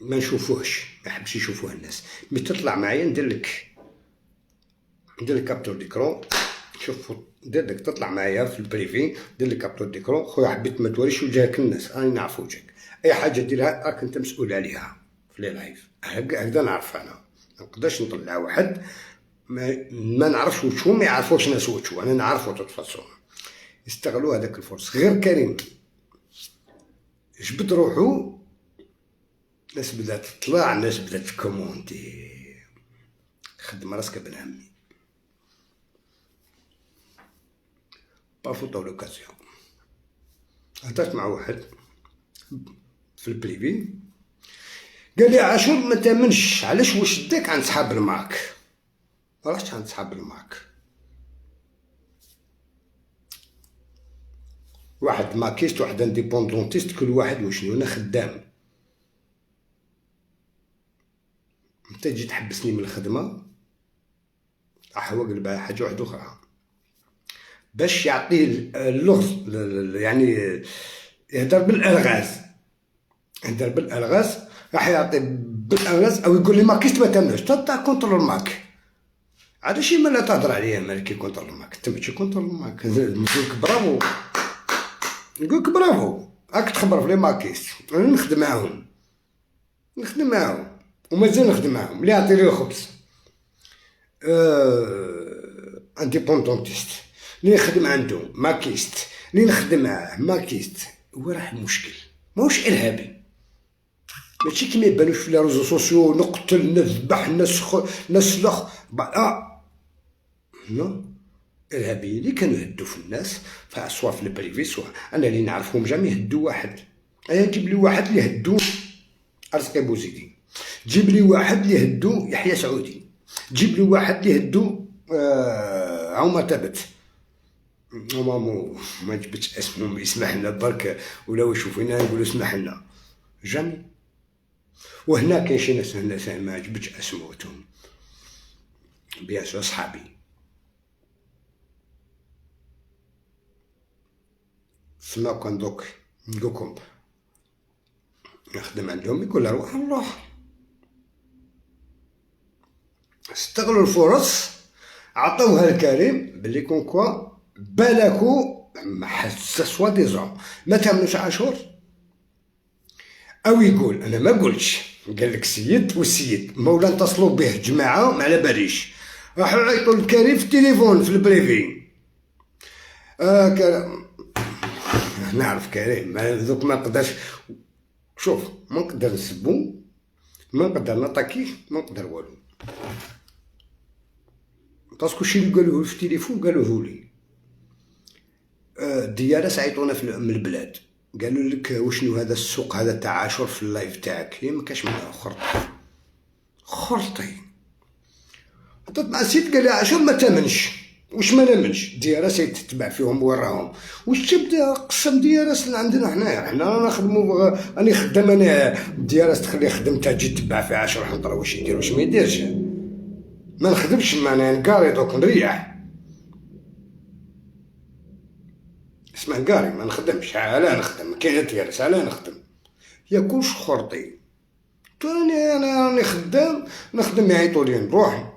ما نشوفوهش، ما يحبش يشوفوه الناس. mais تطلع معايا ندير لك capture d'écran، شوف ندير لك، تطلع معايا في ال privé ندير لك capture d'écran. خويا حبيت ما توريش وجهك الناس، راني نعرف وجهك، اي حاجة ديرها راك انت مسؤول عليها في les lives. هكذا نعرف انا، ما نقدرش نطلع واحد ما نعرفش وجهو، ما يعرفوش ناس وجهو، انا نعرفو toute façon. يستغلوا هذاك الفرص. غير كريم جبد روحو، الناس بدات تطلع، الناس بدات ت commenter. خدم راسك ابن عمي، pas فوتو l'occasion. هضرت مع واحد في ال privé قال لي عاشور ما تامنش، علاش واش داك عند صحاب الماك؟ ما رحتش عند صحاب الماك. واحد maquiste واحد indépendantiste، كل واحد وشنو. انا خدام، انت تجي تحبسني من الخدمة راح هو قلب على حاجة واحدة اخرى باش يعطيه اللغز، يعني يهدر بالالغاز، يهدر بالالغاز، راح يعطي بالالغاز او يقول لي maquiste ما تامنش، تاع contre الماك. علاش ما لا تهضر عليا مالك contre الماك؟ انت ماشي contre الماك. نقول لك برافو، نقول لك برافو، راك تخبر في les maquistes. انا نخدم معاهم، نخدم معاهم ومازال نخدم معاهم، اللي يعطي لي الخبز. indépendantiste اللي نخدم عنده maquiste، اللي نخدم معاه maquiste. هو راه المشكل ماهوش ارهابي، ماشي كيما يبانوش في les réseaux sociaux نقتل نذبح نسلخ. non، ارهابيين اللي كانوا يهدوا في الناس، سوا في ال privé سوا انا اللي نعرفهم jamais يهدوا واحد. انا جيب لي واحد اللي هدو ارزقي بوزيدي، جيب لي واحد اللي هدو يحيى سعودي، جيب لي واحد اللي هدو عمر ثابت. مامو ما جبتش اسمه، يسمح لنا برك، ولا يشوفينا نقولوا اسمح لنا jamais. وهنا كاين شي ناس هنا ما جبتش اسموتهم، bien sûr صحابي. سما كان دوك نقولكم نخدم عندهم، يقول روح نروح. استغلوا الفرص، عطوها الكريم بلي comme quoi بالكو soi-disant ما تامنوش عاشور. او يقول انا ما قلتش، قال لك السيد، والسيد مولا اتصلوا به جماعة ما على باليش، راحوا عيطوا للكريم في التليفون في ال privé. نعرف كريم دوك ما نقدرش، شوف ما نقدر نسبو، ما نقدر نطاكيه، ما نقدر والو، parce que الشيء اللي قالوه في التليفون قالوه لي. الديارات عيطونا من البلاد، قالوا لك وشنو هذا السوق هذا تاع عاشور في ال live تاعك؟ هي ما كاش منها، خرطي خرطي. هضرت مع السيد قال لي عاشور ما تامنش. واش ما نامنش؟ DRS تتبع فيهم وراهم. واش تبدا قسم DRS اللي عندنا حنايا؟ حنا نخدمو، راني خدام انا DRS، تخلي خدمتها تجي تتبع في عاشور حنطره واش يدير واش ما يديرش. ما نخدمش معنا نقاري دوك نريح، اسمع نقاري ما نخدمش، علاه نخدم؟ كاين DRS علاه نخدم؟ يا كلش خرطي. انا راني خدام، نخدم يعيطوا لي نروح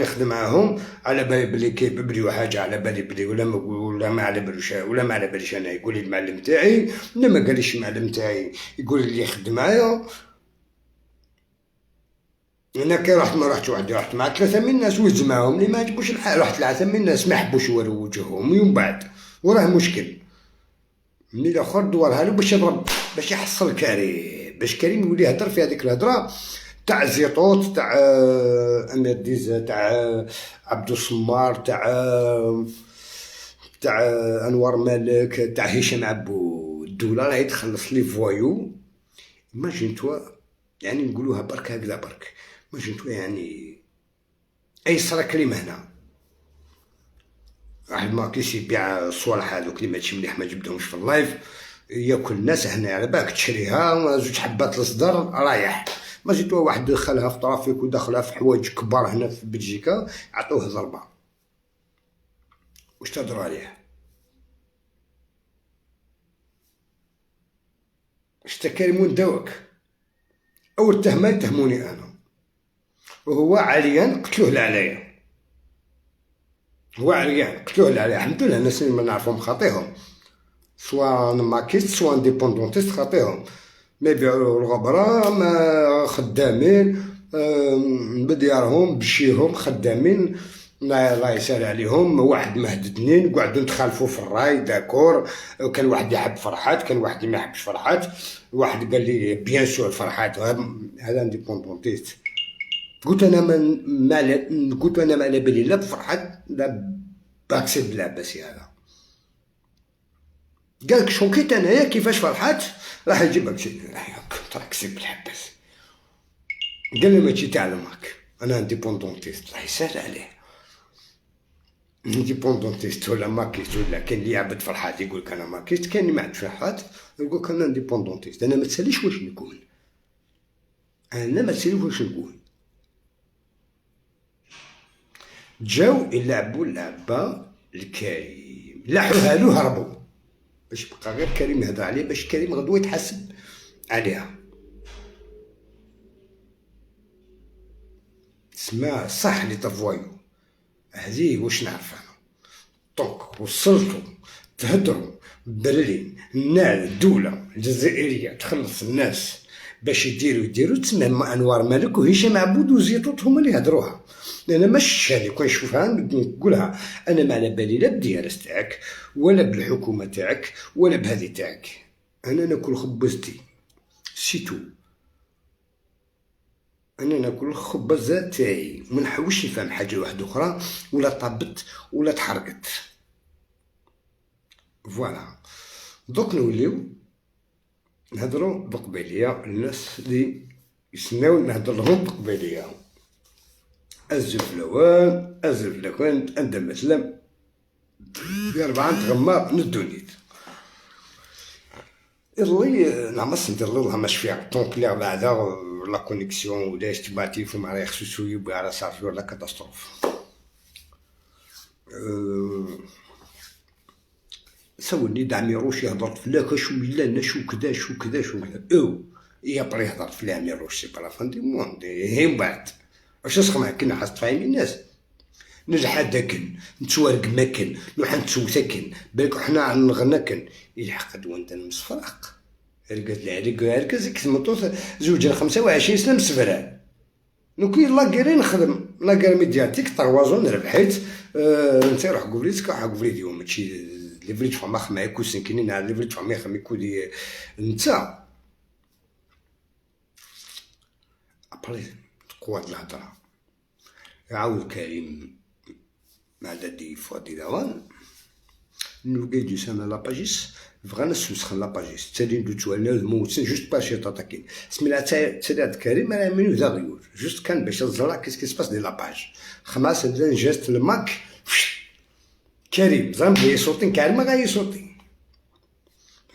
نخدم معاهم، على بالي بلي كيبليو حاجة، على بالي بلي ولا ما على بالوش، ولا ما على باليش انا. يقول لي المعلم تاعي، ولا ما قاليش المعلم تاعي يقول لي يخدم معايا. انا كي رحت ما رحتش وحدي، رحت مع 3 من الناس وزت معاهم اللي ما عجبوش الحال. رحت 3 من الناس ما حبوش يوروا وجههم، ومن بعد وراه مشكل من الاخر دورها له باش يضرب، باش يحصل كريم، باش كريم يولي يهضر في هذيك الهضرة تاع زيطوط، تاع امير ديزا، تاع عبدو السمار، تاع انوار مالك، تاع هشام عبو. الدولة راهي تخلص les voyous. imagine-toi، يعني نقولوها برك هكذا برك، imagine-toi يعني اي صرا كريم هنا واحد maquiste يبيع الصوالح هذوك اللي ماشي مليح، ما جبدهمش في ال live، ياكل الناس هنا على بالك تشريها زوج حبات الصدر رايح. imagine-toi واحد دخلها في trafic ودخلها في حوايج كبار هنا في بلجيكا، عطوه ضربه. واش تهضروا عليه؟ شتا كريم وين داوك؟ اول تهمه يتهموني انا، وهو عريان قتلوه العلايا، هو عريان قتلوه العلايا. الحمد لله الناس اللي ما نعرفهم خاطيهم، soit makiste soit indépendantiste خاطيهم، ما يبيعوا الغبرة ما خدامين بديارهم بشيهم خدامين، الله يسهل عليهم. واحد مهددني نقعدو نتخالفو في الراي d'accord، كان واحد يحب فرحات كان واحد ما يحبش فرحات، واحد قال لي bien sûr فرحات هذا indépendantiste. قلت انا ما قلت انا ما على بالي لا بفرحات لا باكسي بلعباسي. هذا قالك شوكيت انايا كيفاش فرحات راح يجيب اكسيد، كنت راك بالحباس. قال لي ماشي تاع الماك انا indépendantiste، الله يسهل عليه. indépendantiste ولا makiste ولا كاين اللي يعبد فرحات يقول لك انا makiste، كاين اللي ما عندش فرحات يقول لك انا indépendantiste. انا ما تساليش واش نكون، انا ما تساليش واش نكون. جاو يلعبوا اللعبة الكريم، لاحوها له هربوا باش يبقى غير كريم يهضر عليه، باش كريم غدوه يتحاسب عليها. تسمى صح لي تفوايو هذه واش نعرف انا. donc وصلتو تهدروا بلي الدولة الجزائرية تخلص الناس باش يديروا تسمى انوار مالك وهشام عبود وزيطوط هما اللي هدروها. انا ماشي هذه كون نشوفها نقولها، انا ما على بالي لا ب DRS تاعك ولا بالحكومة تاعك ولا بهذه تاعك، انا ناكل خبزتي c'est tout، انا ناكل الخبزة تاعي ما نحوش نفهم حاجة واحدة اخرى ولا طابت ولا تحرقت. voilà دوك نوليو نهضرو بقبيليه، الناس اللي يسناو نهضر لهم بقبيليه. الزفلوان الزفلوان عند مثلا في أربعة تغمى ندونيت اللي نعمص ندير لها ماش فيها طونك لي بعدا la connexion ولا تبعتي في مع خصوصو يبقى على صافي ولا catastrophe. سولني دعمي روشي هضرت في لا شو لا شو كذا شو كذا شو كذا او يا بري هضرت في عمي روشي c'est pas la fin du monde. هي من بعد واش نسخ كنا حاس تفاهمين الناس نجح داكن نتوارق ماكن نروح نتسوتاكن بالك حنا نغناكن يلحق وانت المسفرق رقد العرق ركز كتمطوط زوج 25 سنة مسفران نوكي لاكيري نخدم la guerre médiatique trois ans ربحيت انت روح قوليت كاع قوليت يوم ماشي لي فريت فما خما يكوسن كاينين لي فريت فما خما يكودي انت ابري قوة الهضرة عاود كريم مع دادي فوادي داوان نوكي دي سانا لاباجيس بغانا نسوسخن لاباجيس تالي ندو توالنا موتسن جوست باش يطاطاكين سمينا تالي كريم راه منو ذا غيور جوست كان باش تزرع كيس كي سباس دي لاباج خماس ندير جيست الماك كريم زعما يصوتين كالما غايصوتين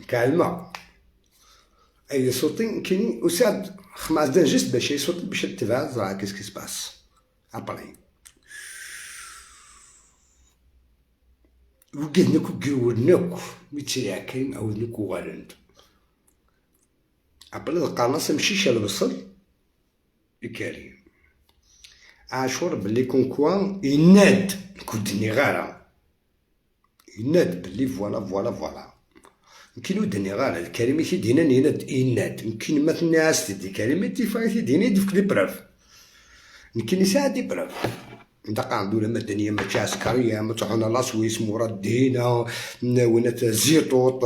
كالما اي صوتين كاين وساد خماس دان جيست باش يصوت باش تبع زرع كيس كي سباس ابري وقد نكو قرونكو ميتسيا كاين او نكو غالند ابري القناص مشيش البصل الكريم عاشور بلي كونكوا يناد كنت غارة يناد بلي فوالا فوالا فوالا يمكن ودني غارة الكريم تيدينا يناد يناد يمكن ما تنعس دي كريم تيفا تيدينا يدفك دي براف يمكن يساعد دي براف دقا دولة مدنية ماشي عسكرية ما تروحونا لا سويس مورا دينا ونات زيطوط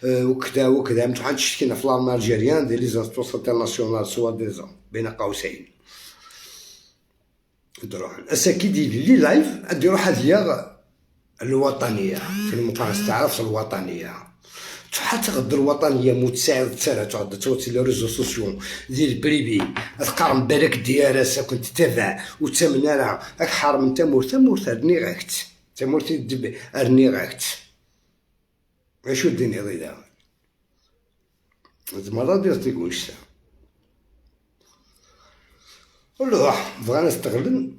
وكذا وكذا ما تروحش تشتكينا في l'armée algérienne des les instances internationales soi-disant بين قوسين تروح اساكيد les lives ادي روح هذيا الوطنية في المقارنة تعرف الوطنية حتى غد الوطنية متساعد تسالة تعد توتي les réseaux sociaux ديال ال privé تقارن بالك DRS كنت تتابع وتمنى راه راك حارم تمورت تمورت رني غاكت تمورت دب رني غاكت اشو الدنيا ضيدا المرة ديال تيقولش والله بغانا نستغل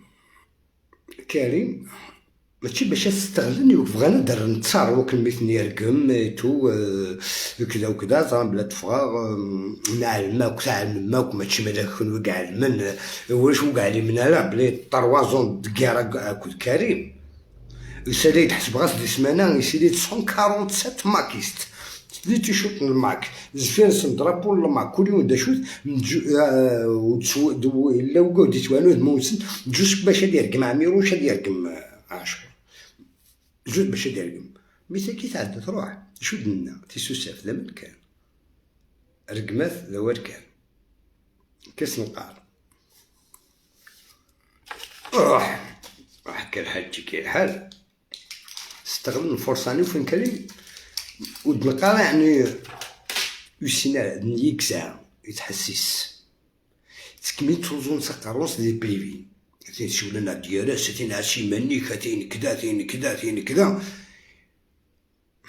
كريم ماشي باش تستغلني وبغانا در نتصار وكل مثل يرقم تو كذا وكذا زعما بلا تفغا نعلمك تعلمك ماشي مالا كون وقع المن واش وقع لي من لا بلي طروازون دكارا كود كريم يسالي تحسب غاس دي سمانه يسالي 147 ماكيست لي تيشوت الماك زفير سن درابو الماك كل يوم داشوت الا وقعد يتوانو موسن جوج باش يرقم عميروش يرقم عاشور جوج باش يرقم مي كي تعدى تروح شو دنا تيسوساف ذا من كان رقمات ذا كان كاس نقار روح روح كالحال تجي كالحال استغل الفرصة ني فين كريم ودنقارا يعني يسينا نيكسا يتحسس تكمل توزون سقروس دي بريفي تين ديالاس تين عشي مني كتين كدا تين كدا تين كدا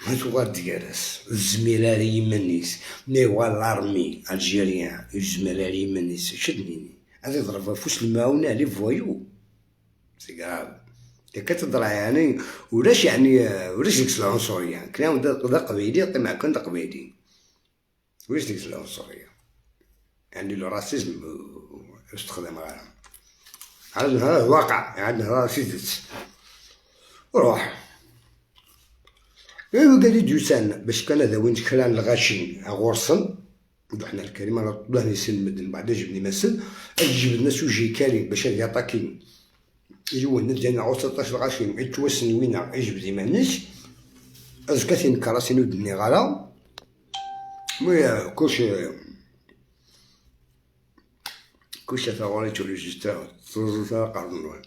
ما توغار ديالاس الزميلاري منيس مي هو لارمي الجيريان الزميلاري منيس شدنيني هذا يضرب فوس الماونة لي فوايو سي غراف كتهضر يعني ولاش يعني ولاش ديك العنصرية كلام دا قبيلي طمع كان دا قبيلي ولاش ديك العنصرية يعني le racisme استخدم غير عندنا هذا واقع عندنا هذا سيدت روح ايوا قال لي ديوسان باش كان هذا وين كلان الغاشي غورسن حنا الكريم انا طلع يسن مدن بعد جبني مسن جبنا sujet كريم باش يعطاكي يون ديالنا عو 16 غاشي يتوسن وين يجبد مانيش ازكا كراسي ودني غالا mais كلشي كلشي ثغوري تولوجيستا قرن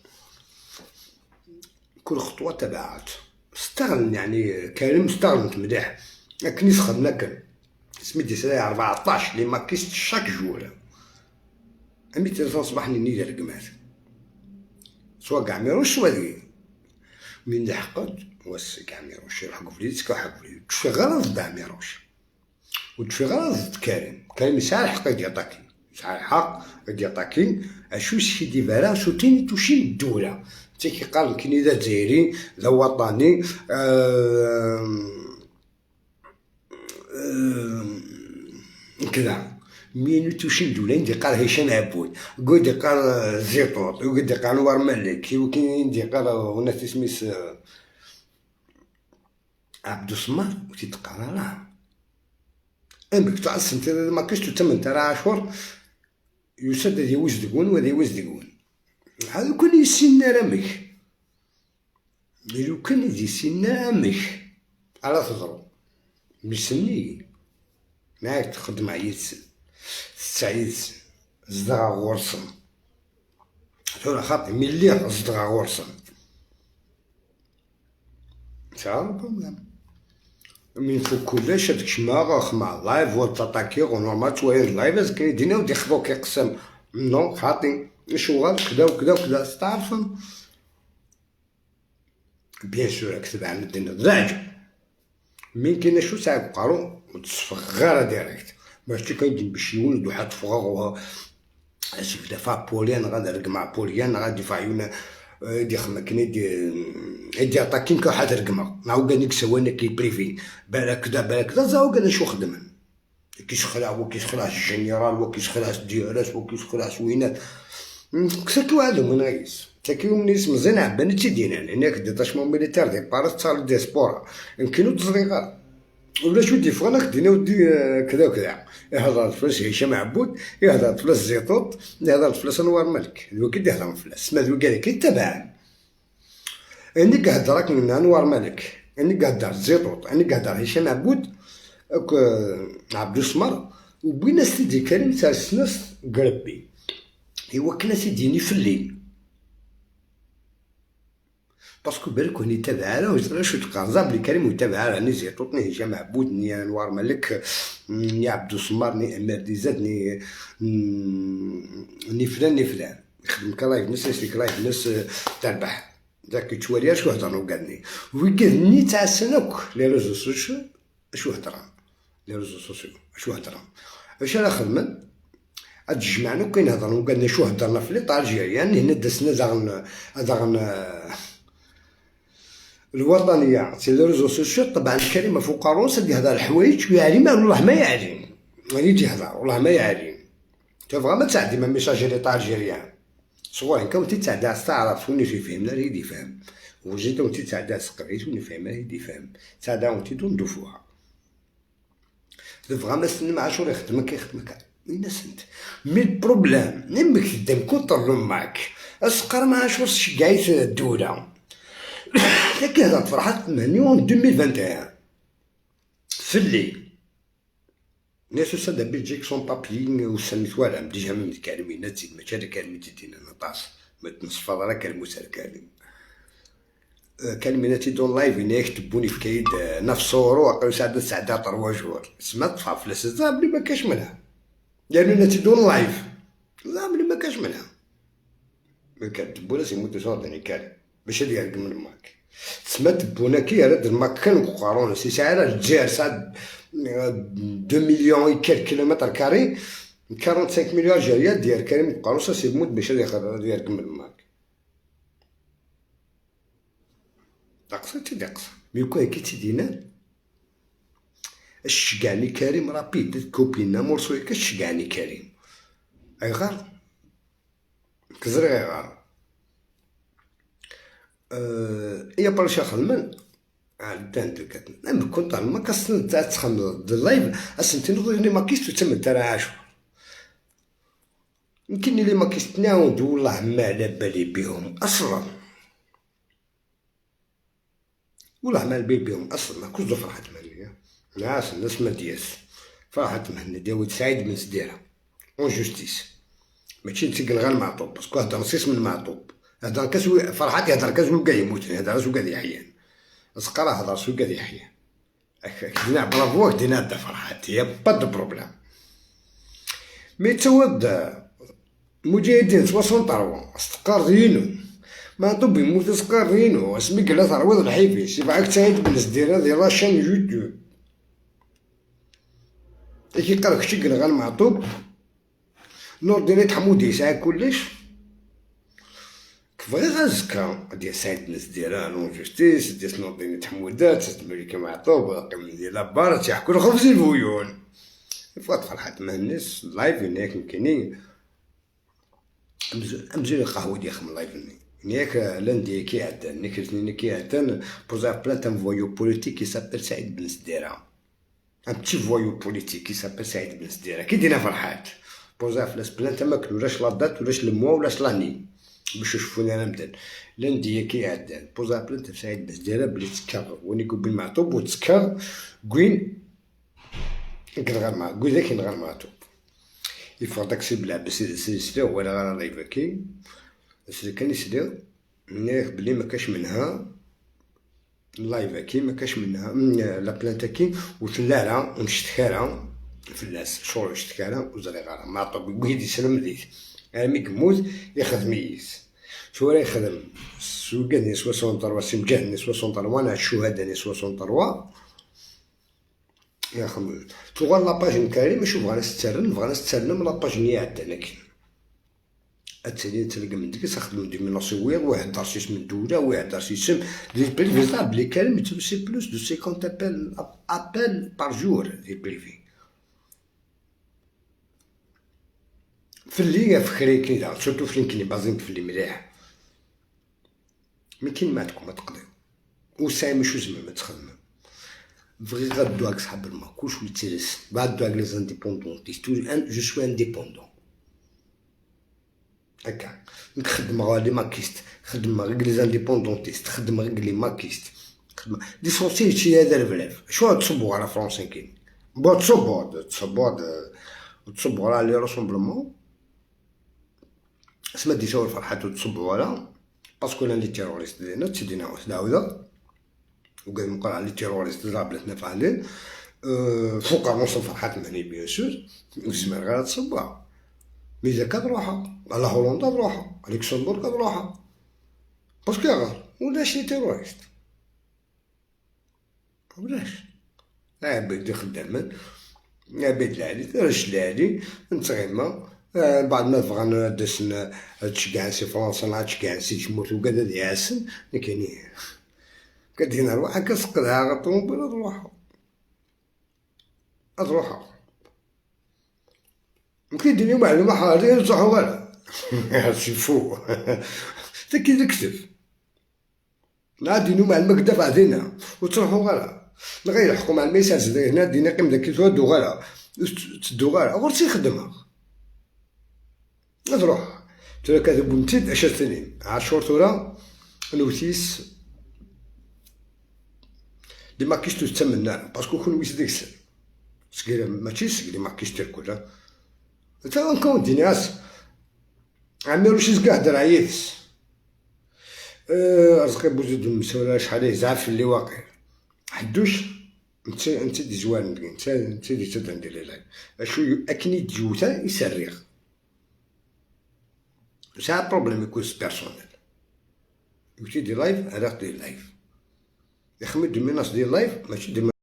كل خطوة تبعات استغل يعني كريم استغلت مليح لكن يسخدم لكن سميتي سلاي 14 les makistes chaque jour امي تلفون صباح ني رقمات سوا كاع ميروش سوا ذي من لحقت واس كاع ميروش يروح قفلي تسكا حق تشفي غرض دا ميروش وتشفي غرض كريم كريم يسعى الحق يعطاكي يسعى الحق يعطاكي اشو سيدي فارا سوتيني توشي الدولة تي كيقال كاين ذا جزائري ذا وطني كذا مين توشي الدولة ندي قال هشام عبود قود قال زيطوط وقد قال نوار مالك وكاين ندي قال وناس تسميس عبدو سمار وتيتقرا راه امك تعص انت ما كاش تمن ترى عاشور يسد يوز دقون وذي يوز دقون هذا كل يسن رمك لو كان يسن رمك على تضرب مسني معاك تخدم عييت تسعيد زدغا غورسن ثورة خاطي ملي زدغا غورسن تعرف من فوق كلش هاديك شما خمع لايف وتطاكي نورمال توالي لايف از كاين ودي خدو كيقسم نو خاطي شغل كدا وكدا وكدا تعرف bien sûr كتب عن الدين الدراج من كاين شو ساعة قارو وتصفغ غير direct ماشي كاين باش يولد وحد فغ اسف دفع بوليان غادا رقمع بوليان غادي فعيونا دي خما كني دي دي عطاكين كواحد رقمه نعاود قال لك سوانا كي privé بالك كدا بالك كدا زاو قال شو خدم كيشخلع وكيشخلع الجنرال وكيشخلع الدياراس وكيشخلع سوينات كسكو هادو من غيس تاكيو من اسم زين عباني تيدينا هناك détachement militaire دي بارس تاع ديسبورا يمكنو تزريغا ولا شو دي فغناك دينا ودي كذا وكذا يهضر فلاس هشام عبود يهضر فلاس زيطوط يهضر فلاس انوار مالك ذو كي يهضر فلاس ما ذو قال كي تبع اني كهضرك من انوار مالك اني كهضر زيطوط اني كهضر هشام عبود عبدو سمر وبين سيدي كريم تاع السنس قربي ايوا كنا سيديني في الليل parce que بالك هني تابع له وزرا شو تقرا بلي كريم وتابع له ني زيطوط ني هشام عبود ني انوار مالك ني عبدو سمار ني امير ديزاد ني ني فلان ني فلان يخدم ك live ناس يسلك live ناس تربح ذاك توالي شو هضر وقالني وقالني تاع السنوك les réseaux sociaux شو هضر les réseaux sociaux شو هضر اش راه خدمن هاد الجمعنا وكاين هضر وقالنا شو هضرنا في l'état algérien هنا دسنا داغن داغن الوطنية c'est les réseaux sociaux. طبعا الكلمة فوق روس اللي هذا الحوايج ويعلم والله ما يعلم، يعني تيهضر والله ما يعلم. تبغى ما تعدي ما message l'État algérien صغير كون تتعدى تعرف وني في فهم لا يدي فهم وزيد وانت تعدى سقريت وني فهم لا يدي فهم تعدى وانت دون دفوع. تبغى ما سن مع شو يخدمك يخدمك الناس انت mais ال problème نمك تدم contre le MAK اسقر مع شو شقايت الدولة. لكن هذا فرحات مهني 2021 في الليل ناس سادا Belgique sans papiers وسميت والو déjà من كلمة تزيد ماشي هذا كلمة تدينا نطاس ما تنصفض راه كلمة كلمة كلمة تيدون live يكتبوني في كايد نفس صورو عقلو ساعة ساعة trois jours سما طفى فلاس بلي ما كاش منها، لأنو تيدون live لا بلي ما كاش منها. ما كتبونا سيموتو صوت كاري باش يرقم الماك تسمى تبونا كي رد الماك كان قارون سي ساعة الجزائر ساعة 2 millions et quelques kilomètres carrés 45 مليون algériens ديال كريم قاروسة سيموت باش يرقم الماك. تقصى تدقص mais كون كي تدينا الشقعني كريم rapide كوبينا morceau كالشقعني كريم اي غار كزري غار يا برشا خدمن عدان دوكات نعم كنت ما كاس تخمم ال live اسنتي نوض les makistes وتم ترى عاشور يمكن les makistes نعاود والله ما على بالي بهم اصلا، والله ما على بالي بهم اصلا. ما كنتش فرحة مهنية ناس الناس ما دياس فرحة مهنية داود سعيد بن سديرة en justice ماشي نتسجل غير المعطوب parce que هضر نصيص من المعطوب هضر كاس فرحات يهضر كاس وكا يموت هضر سو كا يحيان اسقرا هضر سو كا يحيان دينا برافو دينا دا فرحات y a pas de problème. mais تود مجاهدين 63 استقر دينو ما طب يموت اسقر دينو اسمي كلا ترويض الحيفي سيبعك سعيد بن سديرة ديال la chaîne YouTube كي قالك شكل غير المعطوب نور ديني حمودي ساعة كلش كفغي غازكا ديال سعيد بن سديرة en justice ديال نور ديني حمودات ملك معطوب قيم ديال لابار تيحكوا الخبز البويون فوات فرحات مع الناس live هناك يمكنني امزول القهوة ديال خم live هناك lundi كي عدان نيك الاثنين كي عدان posa plainte un voyou politique qui s'appelle سعيد بن سديرة un petit voyou politique qui s'appelle سعيد بن سديرة كي دينا فرحات posa فلاس plainte ما كلولاش la date ولاش le mois ولاش l'année باش يشوفوني انا مدن lundi كي عدان posa plainte سعيد بن سديرة بلي تكر وين يقول بالمعطوب وتسكر كوين غير مع كوين ذاك غير معطوب يفرض داكشي بلعب سي ولا غير live كي سي كان يسدير نيك بلي ما كاش منها ال live كي ما كاش منها la plainte كي وتلارا ونشتكارا فلاس شور اشتكارا وزري غارا معطوب ويد يسلم ديت يعني يموت يخدم يس شو راه يخدم سوقاني 63 سمجاني 63 الشهداء 63 يا خمو تغال la page نكاري ماشي بغانا سترن بغانا سترن la page ني عندنا كي اتسالي تلقى من ديك خدم des menaces واحد دار سيس من الدولة واحد دار سيسم des privés بلي كلمة c'est plus de 50 appels par jour des privés في اللي في خريكي surtout في لينكلي بازين في اللي مليح mais كاين ما عندكم ما تقضيو وساعة ماشي زعما ما تخدم فغي غدو هاك صحاب الماكوش ويترس بعد هاك les indépendantistes je suis indépendant هكا نخدم غير les makistes خدم غير les indépendantistes خدم غير les makistes خدم l'essentiel شي هذا البلاف شو تصبو على فرونسي كاين bon تصبو تصبو تصبو على les rassemblements اسما دي شاور فرحات وتصبو على parce que les terroristes ديالنا تسدينا داوده وقال نقول على les terroristes ضربتنا فعلين فوق نوصل فرحات مهني bien sûr وزمان غير تصبها mais اذا كان روحها على هولندا بروحها على لوكسمبورغ بروحها parce que غير ولاش les terroristes ولاش عباد خداما عباد العالي رجل العالي نتغيما بعد ما بغانا دسنا تشكع سي فرنسا نعاد تشكع سي تموت وكذا يعسن لكن كدينا روحك كسقلها الطوموبيل تروح تروح. ممكن ديني معلومة حاضر نصحو غير c'est faux. تكي تكتب نادي نوم المكدة فعدينا وتروحو غير نغير يحكم على الميساج هنا دينا قيم ذاك تودو غير تدو غير غير تيخدمها تروح ترى كذب نتيد 10 سنين 10 ثورة نوتيس les makistes تسمنا parce que كون ويس ديك سكير ماشي سكير les makistes الكل تا encore دي ناس عملوا شي زكا هدر عييتس رزقي بوزيد المسؤول شحال يزعف اللي واقع حدوش انت دي زوان انت دي تدندي لي اشو اكني ديوتا يسريغ. c'est un problème يكون personnel. يوتي des lives على des lives يخمد des menaces des lives ماشي des